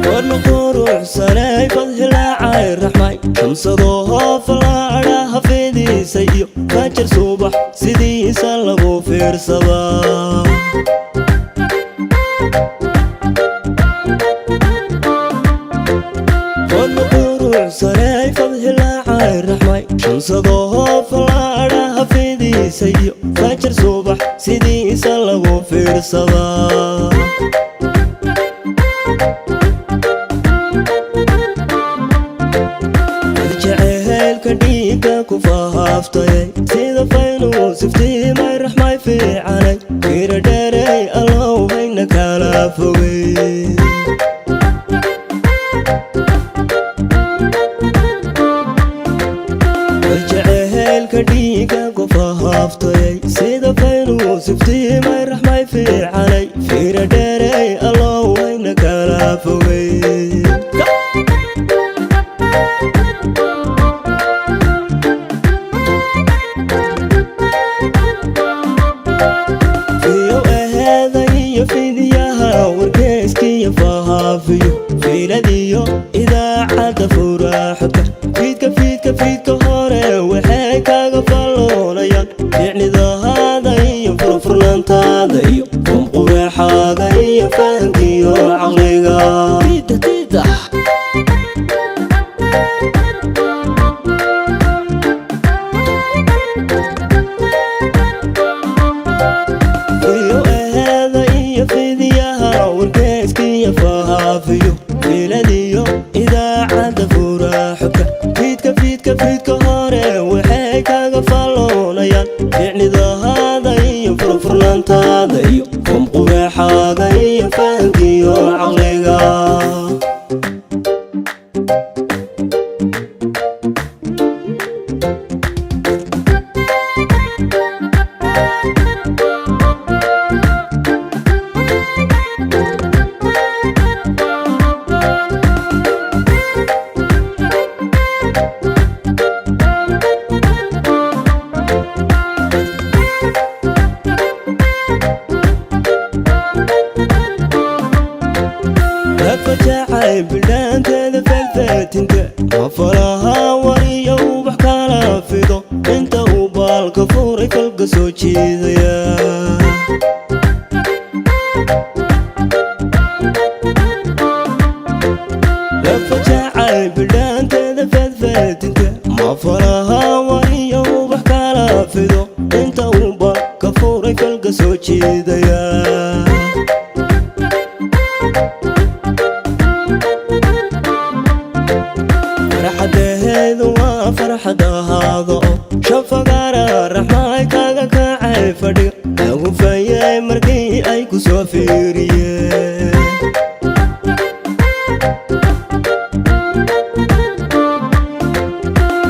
Warna quruxsanay, fadhilaacay, raxmay, shamsadoo fallaadha hafidiisa iyo fajar subax sidiisa lagu fiirsadaa. Warna quruxsanay, fadhilaacay, raxmay, shamsadoo fallaadha hafidiisa iyo fajar subax sidiisa lagu fiirsadaa. Jaceylka dhiigga ku fahaaftayay sida faynuu siftiimay, raxmay fiicanay, fiira dheerey, allow hayna kala fogay. Jaceylka dhiigga ku fahaaftayay sida faynuu siftiimay, raxmay fiicanay, fiira dheerey, allow hayna kala fogay. Fiyo aheeda iyo fidiyaha wargeyskiyo fahaafiyo fiiladiyo idaacadda furaaxodka, fiidka fiidka fiidka hore waxay kaga falloonayaan ficnidahaada iyo furfurnaantaada iyo qumqureexaaga iyo fahankiyo caqliga. Fiyo aheeda iyo fidiyaha wargeyskiyo fahaafiyo fiiladiyo idaacadda furaaxodka, fiidka fiidka fiidka hore waxay kaga falloonayaan ficnidahaada iyo furfurnaantaada iyo qumqureexaaga iyo fahankiyo caqliga. Lafajacay bidhaanteeda falfaatinta mafalaha wariyo ubax kala fido inta uu baalka furay falka soo jiidaya. Lafajacay bidhaanteeda falfaatinta mafalaha wariyo ubax kala fido inta uu baalka furay falka soo jiidaya. Farxadaheedu waa farxad ahaado oo shafagaara, raxmaay, kaga kacay fadhiga lagu fayay markii ay ku soo fiiriyeen.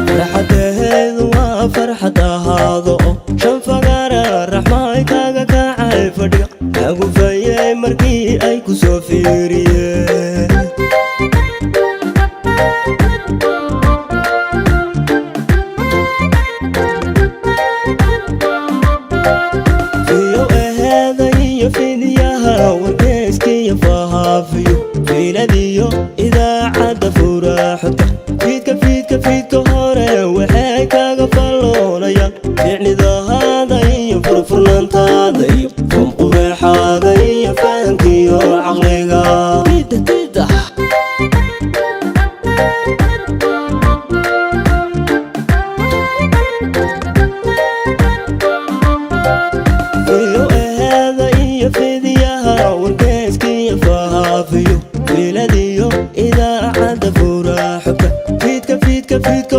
Farxadaheedu waa farxad ahaado oo shafagaara, raxmaay, kaga kacay fadhiga lagu fayay markii ay ku soo fiiriyeen. Fiyo aheeda iyo fidiyaha wargeyskiyo fahaafiyo fiiladiyo idaacadda furaaxodka, fiidka fiidka fiidka hore waxay kaga falloonayaan ficnidahaada iyo furfurnaantaada iyo qumqureexaaga iyo fahankiyo caqliga. Fiyo aheeda iyo fidiyaha wargeyskiyo fahaafiyo fiiladiyo idaacadda furaaxodka, fiidka fiidka fiidka